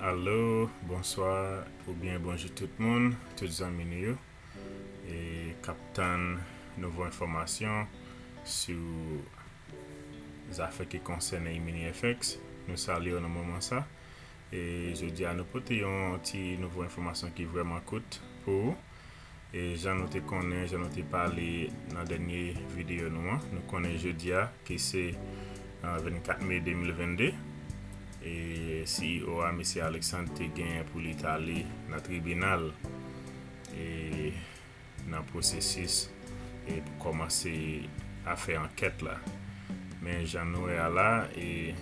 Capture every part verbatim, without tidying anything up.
Alo, bonswa, oubyen bonjou tout moun, tout zanmi nou yo, e k ap tann nouvo enfòmasyon sou zafè ki konsène Imini F X. Nou salye w nan moman sa. E jodi a, nou pote yon ti nouvo enfòmasyon ki vrèman kout pou ou. E jan nou te konnen, jan nou te pale nan dènye videyo nou an, nou konnen jodi a, ki se, ah, vennkat me de mil vennde, e C E O a, mesye Alexandre, te genyen pou li t ale nan tribinal, e nan pwosesis, e pou kòmanse a fè ankèt la. Men jan nou wè a la, e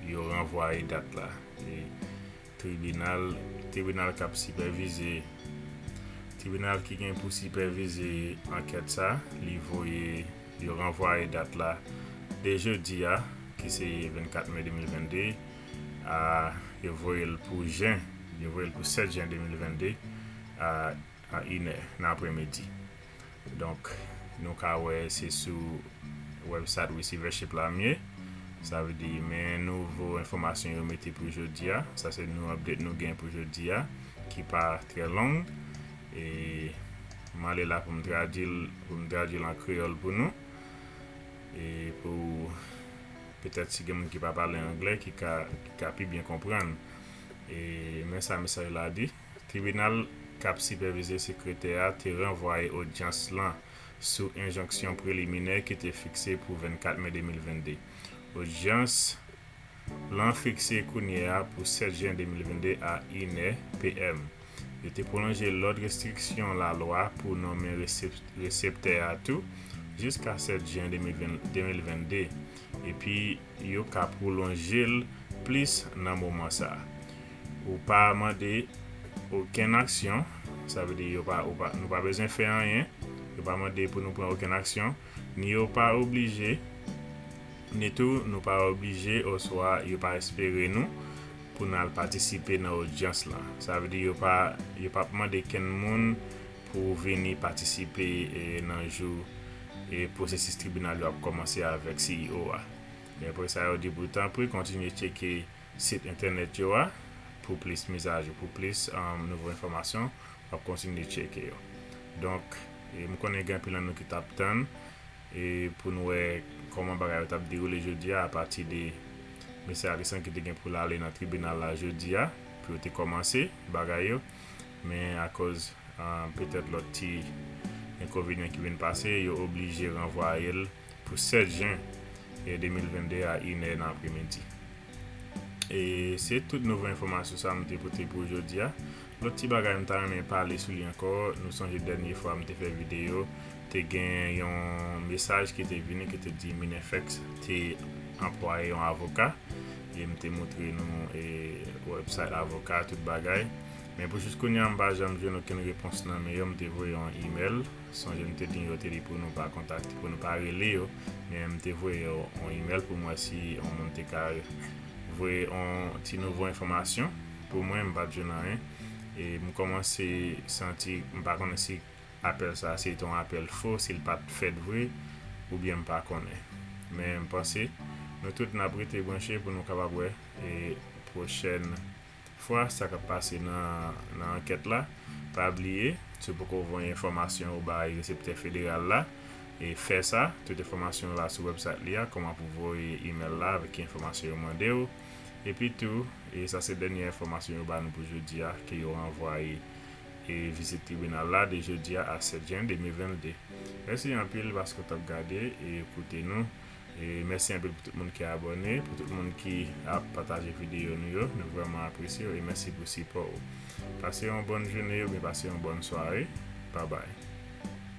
yo ranvwaye dat la. E tribinal, tribinal k ap sipèvize, tribinal ki gen pou sipèvize ankèt sa, li voye, yo ranvwaye dat la de jodi a, ki se vennkat me de mil vennde, a, yo voye l pou jen, yo voye l pou sèt jen de mil vennde a, a inè nan apremidi. Donk, nou ka wè se sou website receivership la m ye. Sa vle di, men nouvo enfòmasyon yo mete pou jodi a. Sa se nou update nou gen pou jodi a, ki pa trè long. E m ale la pou m tradui l, pou m tradui l an kreyòl pou nou. E pou petèt si gen moun ki pa pale anglè, ki ka, ki ka pi byen konprann. E men sa mesaj la di. Tribinal k ap sipèvize sekretè a te ranvwaye odyans lan sou enjonksyon preliminè ki te fikse pou vennkat me de mil vennde. Odyans lan fikse kounye a pou sèt jen de mil vennde a inè P M. Yo te pwolonje lòd restriksyon lalwa pou nonmen resep-, reseptè a tou jiska sèt jen de mil vennde, epi yo ka pwolonje l plis nan moman sa a. Ou pa mande okenn aksyon, sa vle di yo pa, ou pa, nou pa bezwen fè anyen, yo pa mande pou nou pran okenn aksyon, ni yo pa oblije, ni tou nou pa oblije oswa yo pa espere nou pou n al patisipe nan odyans lan. Sa vle di yo pa, yo p ap mande kenn moun pou vini patisipe, e, nan jou, e, pwosesis tribinal yo ap kòmanse avèk C E O a. Men apre sa, yo di pou tanpri kontinye tcheke sit entènèt yo a pou plis mizajou, pou plis, um, nouvo enfòmasyon, w ap kontinye tcheke yo. Donk, e, m konnen gen anpil nan nou ki t ap tann, e, pou n wè kòman bagay yo t ap dewoule jodi a, apati de mesye Alexandre ki te gen pou l ale nan tribinal la jodi a, pou yo te kòmanse bagay yo. Men akòz, ah, petèt lòt ti enkonvenyan ki vin pase, yo oblije ranvwaye l pou sèt jen, e, de mil vennde a inè nan apremidi. E se tout nouvo enfòmasyon sa m te pote pou jodi a. Lòt ti bagay m ta renmen pale sou li ankò, nou sonje dènye fwa m te fè videyo, te gen yon mesaj ki te vini ki te di Imini F X te anplwaye yon avoka, e m te montre nou, e, website avoka, tout bagay. Men pou jis kounye a, m pa janm jwenn okenn repons nan men yo, m te voye yon email. Sonje m te di yo te di pou nou pa kontakte, pou nou pa rele yo, men m te voye yo yon email pou m wè si yon moun te ka voye yon ti nouvo enfòmasyon pou mwen, m pa t jwenn anyen. E m kòmanse santi, m pa konnen si apèl sa se te yon apèl fo, si l pa t fèt vre, oubyen m pa konnen. Men m panse nou tout n ap rete branche pou nou kapab wè, e, pwochèn fwa sa k ap pase nan, nan ankèt la. Pa bliye, si w poko voye enfòmasyon ou bay reseptè federal la, e fè sa. Tout enfòmasyon yo la sou website li a, kòman pou voye email la avèk ki enfòmasyon yo mande w. Epi tou, e sa se dènye enfòmasyon yo ba nou pou jodi a, ke yo ranvwaye, e vizit tribinal la de jodi a a sèt jen de mil vennde. Mèsi anpil paske w t ap gade e koute nou. E mèsi anpil pou tout moun ki abòne, pou tout moun ki ap pataje videyo nou yo. Nou vrèman apresye w e mèsi pou sipò ou. Pase yon bòn jounen oubyen pase yon bòn sware. Babay.